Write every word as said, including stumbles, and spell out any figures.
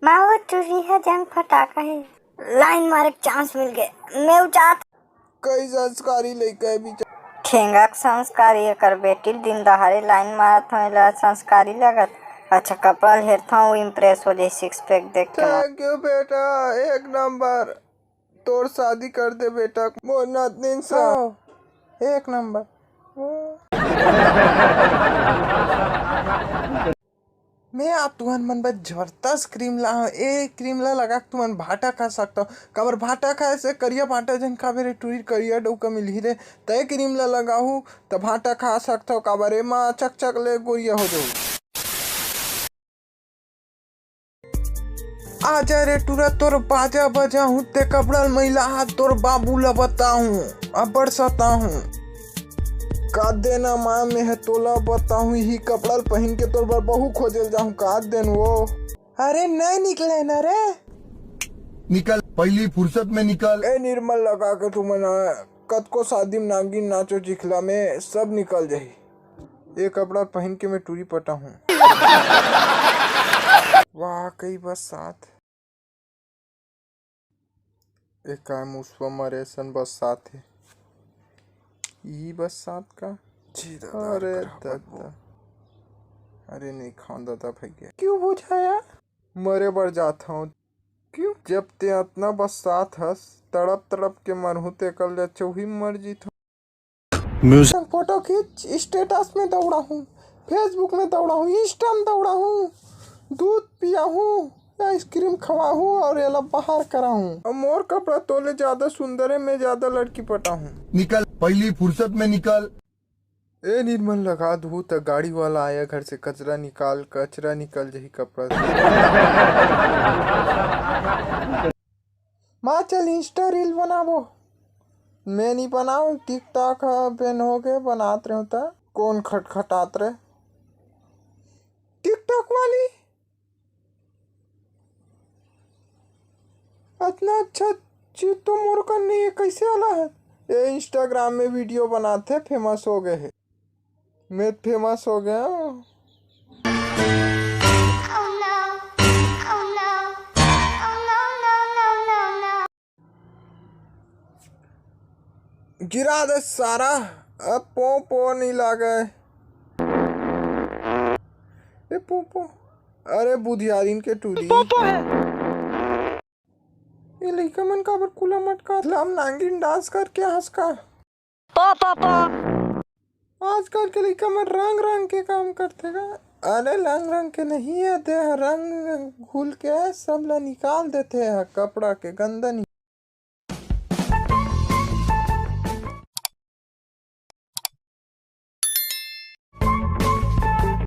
माँ, वो टूरी ह जंग फटाका हे। लाइन मारे के चांस मिल गए, मैं उचात। कई संस्कारी लइका हे बेचारा। ठेंगा के संस्कारी, एकर बेटी ल दिन दहाड़े लाइन मारत हूँ, एला संस्कारी लगत। अच्छा, कपड़ा ल हेरथौं, वो इम्प्रेस हो जाए सिक्स पैक देख के। थैंक यू बेटा, एक नंबर। तोर शादी कर दे बेटा, मोर नातनीन से। हाँ, एक नंबर। मैं आज तुहन मन बर जबरदस्त क्रीम ला हूँ। ए क्रीम ला लगा के तुमन भाटा खा सकथव। काबर भाटा खाए से करिया भाटा झन खाबे रे टूरी, करिया डउका मिलही रे। तय क्रीम ला लगाहू त भाटा खा सकथव, काबर एमा चकचक ले गोरिया हो जाहू। आजा रे टूरा, तोर बाजा बजाहूँ, ते कपड़ा ल मैला हाथ तोर बाबू ला बताहूँ, अब्बड़ सताहूँ। का देना माँ, मैं ह तोला बताहूँ, इही कपड़ा ल पहिन के तोर बर बहू खोजे ल जाहूँ, का देन वो। अरे नहीं निकले ना रे। निकल, पहली फुर्सत में निकल। ए निर्मल, लगा के तुमन कतको शादी में नागिन नाचो चिखला में सब निकल जाही। ए कपड़ा पहिन के मैं टूरी पटाहूँ। वाह, कई बरसात। ए काय मुसवा मरे असन बरसात हे। ई बरसात का? जी दादा, अरे एकर दादा। अरे नहीं खाऊं दादा भैया। क्यों बुझाया? मरे बर जात हूँ। क्यों? जब ते अतना बरसात हस, तड़प तड़प के मरहूँ, तेकर ले अच्छा उही मर जीत हूँ। म्यूजिक। फोटो खींच, स्टेटस में दौड़ाहूँ, Facebook में दौड़ाहूँ, Insta में दौड़ाहूँ, दूध पियाहूँ, आइसक्रीम खवाहूँ और एला बाहर कराहूँ। अब मोर कपड़ा तोले ज्यादा सुंदर है, मैं ज्यादा लड़की पटाहूँ। निकल, पहली फुर्सत में निकल। ए निर्मल, लगा दूँ त गाड़ी वाला आया घर से, कचरा निकाल, कचरा निकल जाही कपड़ा से। माँ चल Insta reel बनाबो। मैं नहीं बनाऊँ, TikTok ह ban हो गए, बनात रहूँ त। कौन खटखटात रहे? TikTok वाली? अतना अच्छा चीज तो मोर कर नहीं है, कैसे आला है? ये Instagram में video बनाते famous हो गए है। मैं famous हो गया। गिरा दे सारा, अब पो पो नहीं लागे। ए पो पो, अरे बुधियारिन के टूरी। पो पो है। ये लइका मन काबर कूला मटकात? हम नागिन dance करके हंस का? पो पो पो। आजकल के लइका मन रंग रंग के काम करथे गा। अरे रंग रंग के नहीं है, ते ह रंग घुल के सब ला निकाल देथे ह, कपड़ा के गंदा